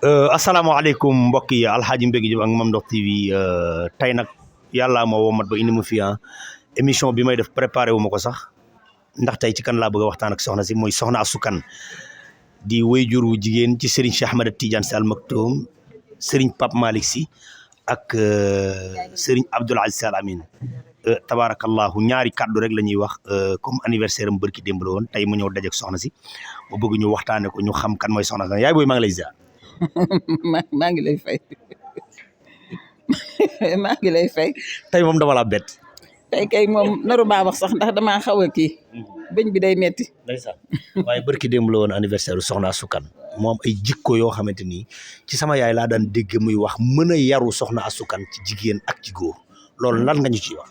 asalaamaaleykum mbokk yi Alxaaji Mbégi Jóob ak Mame Ndokh TV tey nag yàlla ma womat ba indi ma fi émission bi may def préparé wu ma ko sax ndax tey ci kan laa bëgg a waxtaan ak soxna si mooy soxna Astou Kane di wayjur wu jigéen ci Serigne Cheikh Ahmed Tidiane Sy Al Maktoum Serigne Pape Malick Sy ak Serigne Abdoul Aziz Al Amine tabarakallahu ñaari kaddu rek la ñuy wax comme anniversaire am bërki démb la woon tey mu ñëw dajeek soxna si ma bëgg ñu waxtaane ko ñu xam kan mooy soxna si yaay booy maa ngi lay ziar. maa ngi lay fay maa ngi lay fay. tey moom dama la bett. tey kay moom naru maa wax sax ndax damaa xaw a kii. bëñ bi day metti. ndeysaan waaye barki démb la woon anniversaire soxna Astou Kane moom ay jikko yoo xamante ni ci sama yaay laa daan dégg muy wax mën a yaru soxna Astou Kane ci jigéen ak ci góor loolu lan nga ñu ciy wax.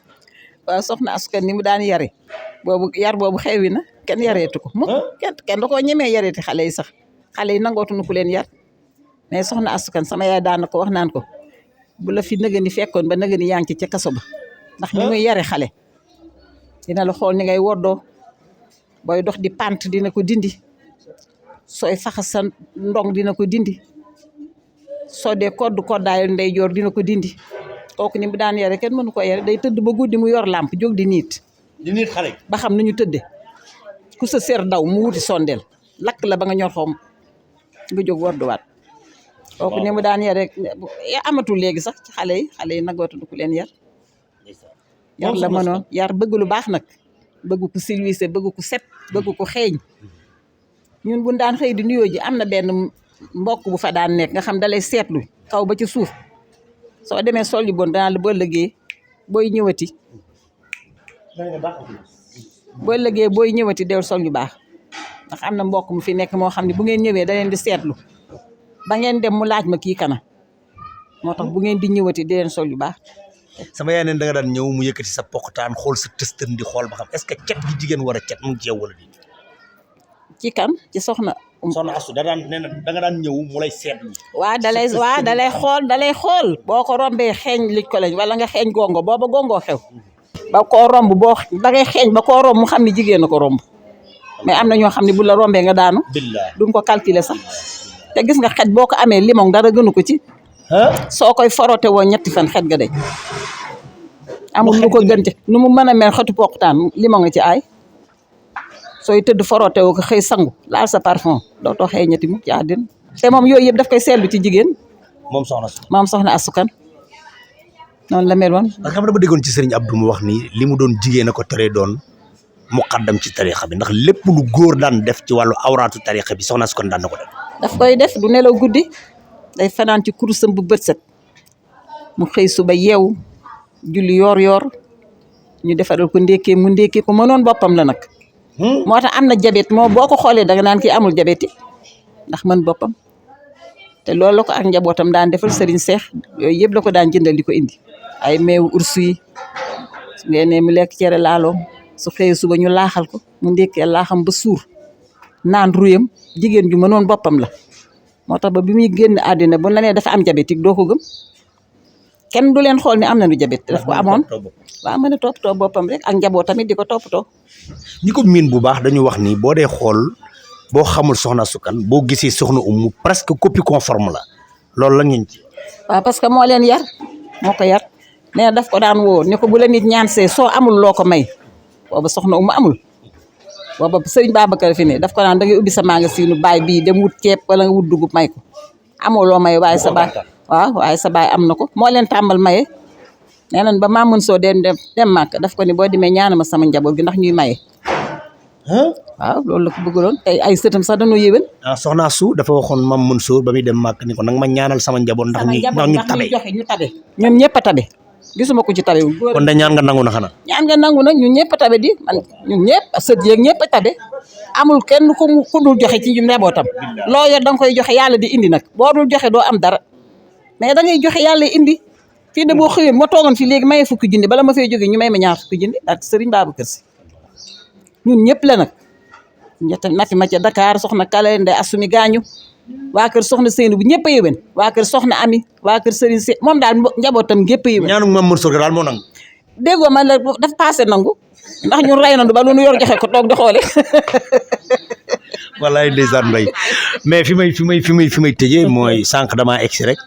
waaw soxna Astou Kane ni mu daan yare boobu yar boobu xewi na kenn yareetu ko. mu kenn da koo ñemee yareeti xale yi sax xale yi nangootuñu ku leen yar. mais soxna Astou Kane sama yaay daan na ko wax naan ko bu la fi nëgëni fekkoon ba nëgëni yaa ngi ci ca kaso ba ndax ni muy yare xale dina la xool ni ngay woddoo booy dox di pant dina ko dindi sooy faxas sa ndong dina ko dindi soo dee koddaayu ndeyjoor dina ko dindi kooku ni mu daan yare kenn mënu ko yare day tëdd ba guddi mu yor làmp jóg di niit xale ba xam nu ñu tëdde ku sa ser daw mu wuti sondeel lakk la ba nga ñor xoom nga jóg warduwaat kooku ni mu daan yar rek amatul léegi sax ci xale yi nagootuñu ku leen yar la mënoon yar bëgg lu baax nag bëgg ku silwise bëgg ku set bëgg ku xeeñ ñun bu daan xëy di nuyoo ji am na benn mbokk bu fa daan nekk nga xam dalay seetlu kaw ba ci suuf soo demee sol yu bon danaa la boo lëggee booy ñëwati del sol yu baax ndax am na mbokk mu fi nekk moo xam ne bu ngeen ñëwee da leen di seetlu ba ngeen dem mu laaj ma kii kana moo tax bu ngeen di ñëwati di leen sol yu baax. sama yaay neen da nga daan ñëw mu yëkkati sa poqtaan xool sa tëstën di xool ba xam est-ce que cet gi jigéen war a cet mu ngi ci yow wala di ci kan ci soxna Astou da nga daan ñëw mu lay seetlu. dalay xool boo ko rombee xeeñ lij ko lañ wala nga xeeñ gongo booba gongo xew ba koo romb da ngay xeeñ ba koo romb mu xam ne jigéen a ko romb mais am na ñoo xam ne bu la rombee nga daanu duñ ko calculer sax te gis nga xet boo ko amee limon dara gënu ko ci soo koy forote woo 3 fan xet ga day amul lu ko gën ci nu mu mën a mel xetu poqutaan limon nga ci ay sooy tëdd forote woo ko xëy sangu laal sa parfum dootoo xëy ñetti mu ci àddina te moom yooyu yëpp daf koy seetlu ci jigéen moom soxna Astou Kane noonu la mel woon parce que xam dama déggoon ci Serigne Abdou mu wax ni li mu doon jigéen a ko teree doon muqaddam ci tarixa bi ndax lépp lu góor daan def ci wàllu awraatu tarixa bi soxna Astou Kane daan na ko def daf koy def du nelaw guddi day fanaan ci kurusam bu bët set mu xëy suba yeewu julli yoor ñu defaral ko ndékkee mu ndékkee ko mënoon boppam la nag moo tax am na jabet moo boo ko xoolee danga naan kii amul jabet yi ndax mën boppam te loolu la ko ak njabootam daan defal Serigne Cheikh yooyu yëpp la ko daan jëndal di ko indi ay meewu ursu yi su ngeen mu lekk cere laaloom su xëyee suba ñu laaxal ko mu ndékkee laaxam ba suur naan ruyam jigéen ju mënoon boppam la moo tax ba bi muy génn àddina bu la nee dafa am diabétique doo ko gëm kenn du leen xool ne am na lu diabète daf ko amoon waaw mën a toppatoo boppam rek ak njaboot tamit di ko toppatoo. ñi ko miin bu baax dañu wax ni boo dee xool boo xamul soxna Astou Kane boo gisee soxna Umu presque copie conforme la loolu la ngeen ci. waaw parce que moo leen yar moo ko yar nee na daf ko daan woo ne ko bu la nit ñaan see soo amul loo ko may booba soxna Umu amul. booba Serigne Babacar fi ne daf ko naan da ngay ubbi sa magasin baay bii dem wut ceeb wala nga wut dugub may ko amoo loo may waaye sa baay waaye sa baay am na ko moo leen tàmbal maye nee nañ ba maa mën soo dem màkk daf ko ni boo demee ñaana ma sama njaboot gi ndax ñuy maye waaw loolu la ko bëggaloon tey ay sëtam sax dañoo yéwén soxna Astou dafa waxoon Mame Mansour ba muy dem màkk ni ko nag ma ñaanal sama njaboot ndax ñu tabe ñoom ñëpp a tabe gisuma ko ci tabe wu kon de ñaan nga nangu na xanaa ñaan nga nangu nag ñun ñëpp a tabe di man ñun ñëpp sët yeeg ñëpp a tabe amul kenn ku dul joxe ci njabootam loo yor da nga koy joxe yàlla di indi nag boo dul joxe doo am dara mais da ngay joxe yàlla indi fii de boo xëyoon ma toogoon fi léegi maye fukki junni bala ma fay jógee ñu may ma ñaar fukki junni ak Serigne Babacar Sy ñun ñëpp la nag nati ma ca Dakar soxna Kale Ndeye Assumi gaañu waa kër soxna Seynou bu ñëpp a yéwén waa kër soxna Ami waa kër Serigne Sy moom daal njabootam gépp a yéwén ñaanu Mame Mansour daal moo nangu déggoo man la daf passé nangu ndax ñun rey nañu ba lu nu yor joxe ko toog di xoole wallaay ndeysaan Mbaye mais fi may tëjee mooy sànq damaa egsi rek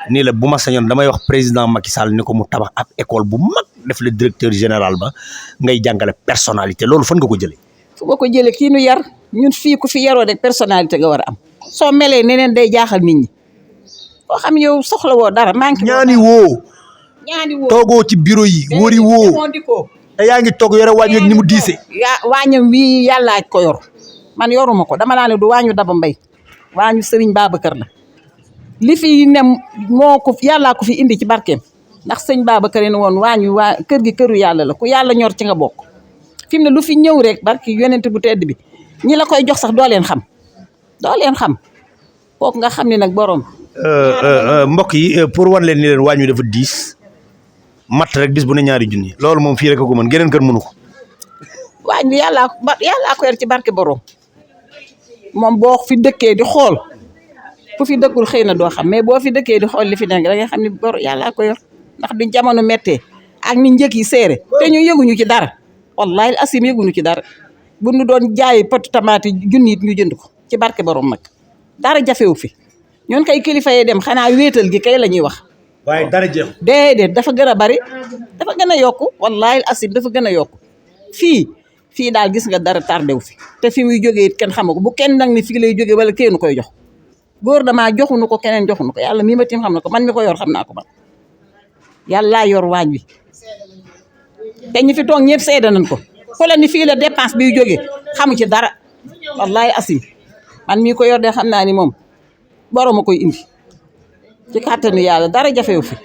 nii la bu ma sañoon damay wax président Macky Sall ni ko mu tabax ab école bu mag def le directeur général ba ngay jàngale personnalité loolu fan nga ko jëlee. fu ma ko jëlee kii nu yar ñun fii ku fi yaroo rek personnalité nga war a am. soo melee neneen day jaaxal nit ñi boo xam yow soxla woo dara manqué ñaani woo toogoo ci bureau yi wóori woo te yaa ngi toog yore wàññi ni mu diise. waañam wii yàllaa ko yor man yoruma ko dama naa ne du waañu Daba Mbaye waañu Serigne Babacar la li fi ne moo ko yàllaa ko fi indi ci barkeem ndax sëñ Babacar ne woon waañu kër gi këru yàlla la ku yàlla ñor ci nga bokk fi mu ne lu fi ñëw rek barki yonent bu tedd bi ñi la koy jox sax doo leen xam kooku nga xam ne nag borom. mbokk yi pour wan leen ni leen waañu dafa diis mat rek bis bu ne ñaari junni loolu moom fii rek a ko mën geneen kër mënu ko. waañ bi yàllaa ko yor ci barke borom moom boo fi dëkkee di xool ku fi dëkkul xëy na doo xam mais boo fi dëkkee di xool li fi nekk da nga xam ne bor yàllaa ko yor ndax duñ jamono méttee ak ni njëkk yi seere te ñu yëguñu ci dara wallahi asim yëguñu ci dara bu ñu doon jaay potu tamaate junni it ñu jënd ko ci barke borom nag dara jafewu fi ñun kay kilifa yi dem xanaa wéetal gi kay la ñuy wax. waaye dara jeex. déedéet dafa gën a bari dafa gën a yokku wallahi asim dafa gën a yokku fii daal gis nga dara tardé wu fi te fi muy jógee it kenn xamu ko bu kenn nag ni fii lay jógee wala kenn koy jox gouvernement joxuñu ko keneen joxuñu ko yàlla mii ma tim xam na ko man mi ko yor xam naa ko man yàllaa yor waañ wi te ñi fi toog ñëpp seede nañ ko ku la ni fii la dépense biy jógee xamu ci dara wallahi asim man mii ko yor de xam naa ni moom borom a koy indi ci kàttanu yàlla dara jafewu fi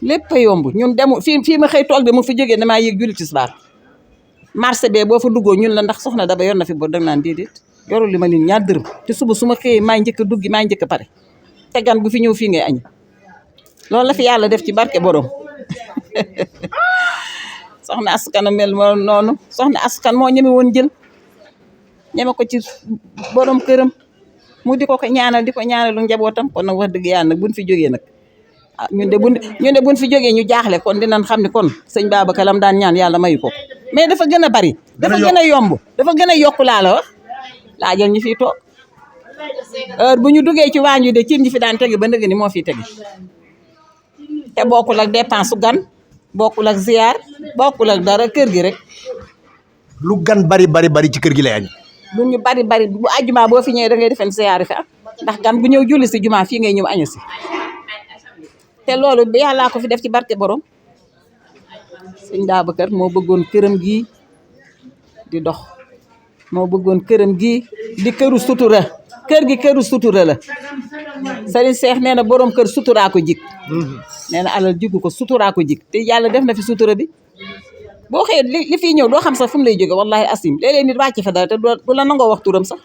lépp a yomb ñun demu fii ma xëy toog de mu fi jógee damaa yéeg julli tisbaar marché bee boo fa duggoo ñun la ndax soxna Daba yor na fi bor dag naan déedéet yorul li ma leen ñaar dërëm te suba su ma xëyee maa njëkk a duggi maa njëkk a pare te gan bu fi ñëw fii ngay añ loolu la fi yàlla def ci barke borom soxna askan mel moo noonu soxna askan moo ñeme woon jël ñeme ko ci borom këram mu di ko ñaanal di ko ñaanalu njabootam kon nag wax dëgg yàlla nag buñ fi jógee nag ah ñun de buñ fi jógee ñu jaaxle kon dinañ xam ne kon sëñ Babacar lam daan ñaan yàlla mayu ko mais dafa gën a bari dafa gën a yomb dafa gën a yokku laa la wax laa jël ñi fiy toog heure bu ñu duggee ci waañ wi de cin ñi fi daan tegi ba ndëgg ni moo fiy tegi te bokkul ak dépense su gan bokkul ak ziar bokkul ak dara kër gi rek lu gan bari ci kër gi lay añ lu ñu bari bu àjjuma boo fi ñëwee da ngay defen ziar fi am ndax gan bu ñëw julli si juma fii ngay ñëw añu si te loolu bi yàllaa ko fi def ci barke borom sëñ Babacar moo bëggoon këram gii di dox moo bëggoon këram gii di këru sutura kër gi këru sutura la Serigne Cheikh nee na borom kër suturaa ko jik nee na alal jigu ko suturaa ko jik te yàlla def na fi sutura bi boo xëyee li fii ñëw doo xam sax fu mu lay jóge wallahi asim léeg-léeg nit wàcc fa dara te du la nangoo wax turam sax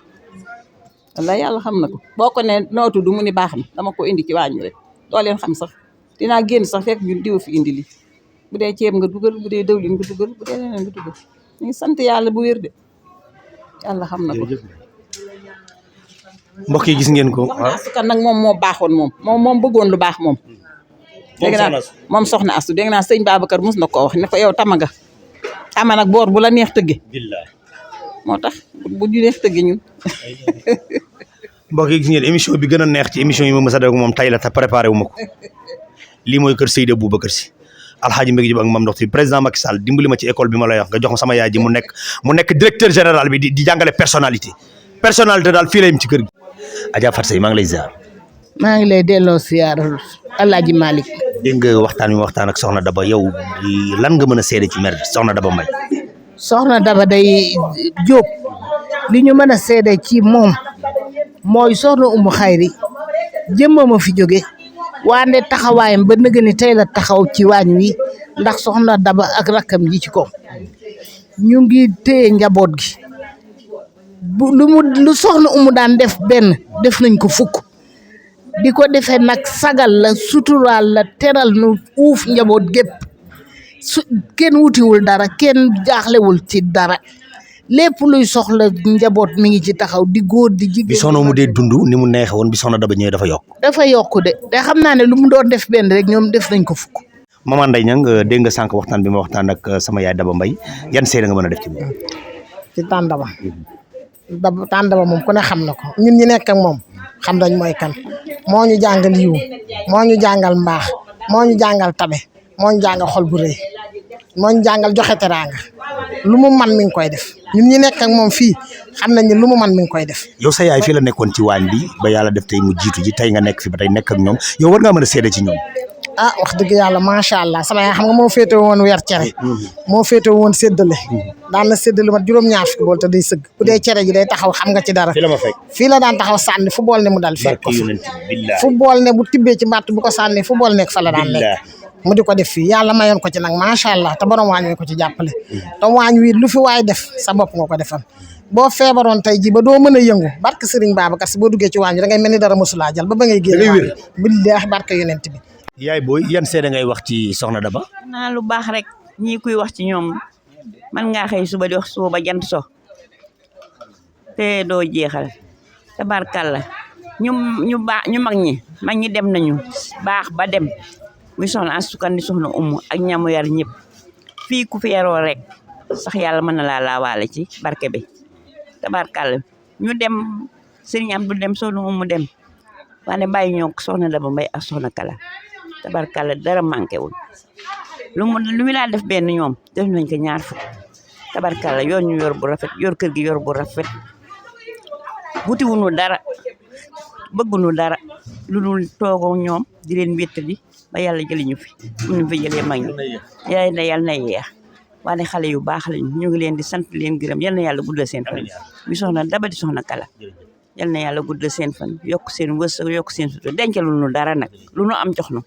wallahi yàlla xam na ko boo ko ne noo tudd mu ni baax na dama ko indi ci waañ rek doo leen xam sax dinaa génn sax fekk ñun diw fi indi li bu dee ceeb nga dugal bu dee dëwlin nga dugal bu dee leneen nga dugal ñu ngi sant yàlla bu wér de yàlla xam na ko. mbokk yi gis ngeen ko. waaw askan nag moom moo baaxoon moom bëggoon lu baax moom. dégg naa moom soxna Astu dégg naa sëñ Babacar mus na koo wax ne ko yow tama nga tama nag boor bu la neex tëgge moo tax bu ñu neex tëgge ñun. mbokk yi gis ngeen émission bi gën a neex ci émission yi ma mës a def moom tay la te préparé wu ma ko lii mooy kër Seydi Aboubacar Sy Alxaaji Mbégi Jóob ak Mame Ndokh Sy président Macky Sall dimbali ma ci école bi ma lay wax nga jox ma sama yaay ji mu nekk directeur général bi di jàngale personnalité daal fii la yem ci kër gi. Adja Fatou Seye maa ngi lay ziar. maa ngi lay delloo ziar Alaaji Malick. dégg nga waxtaan ak Soxna Daba yow lan nga mën a seede ci mère Soxna Daba Mbaye. Soxna Daba day Jóob li ñu mën a seede ci moom mooy soxna Umu Xayri jëmmama fi jóge wande taxawaayam ba nëgë ni tey la taxaw ci waañ wi ndax Soxna Daba ak rakkam ji ci ko ñu ngi téye njaboot gi lu soxna Umu daan def benn def nañ ko fukk di ko defee nag sagal la suturaal la teral nu uuf njaboot gépp kenn wutiwul dara kenn jaaxlewul ci dara lépp luy soxla njaboot mi ngi ci taxaw di góor di jigéen. bi soxna mu dee dund ni mu neexee woon bi Soxna Daba ñëwee dafa yokk. dafa yokk de te xam naa ne lu mu doon def benn rek ñoom def nañ ko fukk. Maman Ndeye Niang dégg nga sànq waxtaan bi ma waxtaan ak sama yaay Daba Mbaye yan seede nga mën a def ci moom. ci tàndama Tante Daba moom ku ne xam na ko ñun ñi nekk ak moom xam nañ mooy kan moo ñu jàngal yiw moo ñu jàngal mbaax moo ñu jàngal tabe moo ñu jàngal xol bu rëy moo ñu jàngal joxe teraanga lu mu man mi ngi koy def ñun ñi nekk ak moom fii xam nañ ne lu mu man mi ngi koy def. yow sa yaay fii la nekkoon ci waañ bi ba yàlla def tey mu jiitu ji tey nga nekk fi ba tey nekk ak ñoom yow war ngaa mën a seede ci ñoom. ah wax dëgg yàlla macha allah sama yaay xam nga moo féete woon weer cere moo féete woon séddale daan na séddale mat juróom-ñaar fukki bool te day sëgg bu dee cere ji day taxaw xam nga ci dara fii la ma fekk fii la daan taxaw sànni fu bool ne mu dal fekk ko fu bool ne bu tibbee ci mbàtt bu ko sànni fu bool nekk fa la daan nekk mu di ko def fii yàlla mayoon ko ci nag macha allah te borom waañ wi ko ci jàppale te waañ wi lu fi waay def sa bopp nga ko defal boo feebaroon tey ji ba doo mën a yëngu barke Serigne Babacar si boo duggee ci waañ wi da ngay mel ni dara mosulaa jël ba ngay génn billaahi barke yonent bi yaay booy yan seede ngay wax ci soxna Daba. naa lu baax rek ñii kuy wax ci ñoom man ngaa xëy suba di wax suba ba jant so te doo jeexal tabarkalla ñu baax ñu mag ñi dem nañu baax ba dem muy soxna asukan di soxna umu ak ñamu yar ñëpp fii ku fi yaroo rek sax yàlla mën na laa laawaale ci barke bi tabarkalla ñu dem Serigne Abdou dem soxna umu dem wane bàyyi ñoo soxna Daba Mbaye ak soxna Kala tabarkalla dara manqué wul lu mu laa def benn ñoom def nañ ko ñaar fukk tabarkalla yor ñu yor bu rafet yor kër gi yor bu rafet wuti wuñu dara bëgguñu dara lu dul toogoo ñoom di leen wéttali ba yàlla jëli ñu fi ñu fi jëlee mag ñi yàlla na yeex wane xale yu baax lañu ñu ngi leen di sant leen gërëm yal na yàlla guddal seen fan mi soxna Daba di soxna Kala yal na yàlla guddal seen fan yokk seen wërsëg yokk seen sutura dencalu nu dara nag lu nu am jox nu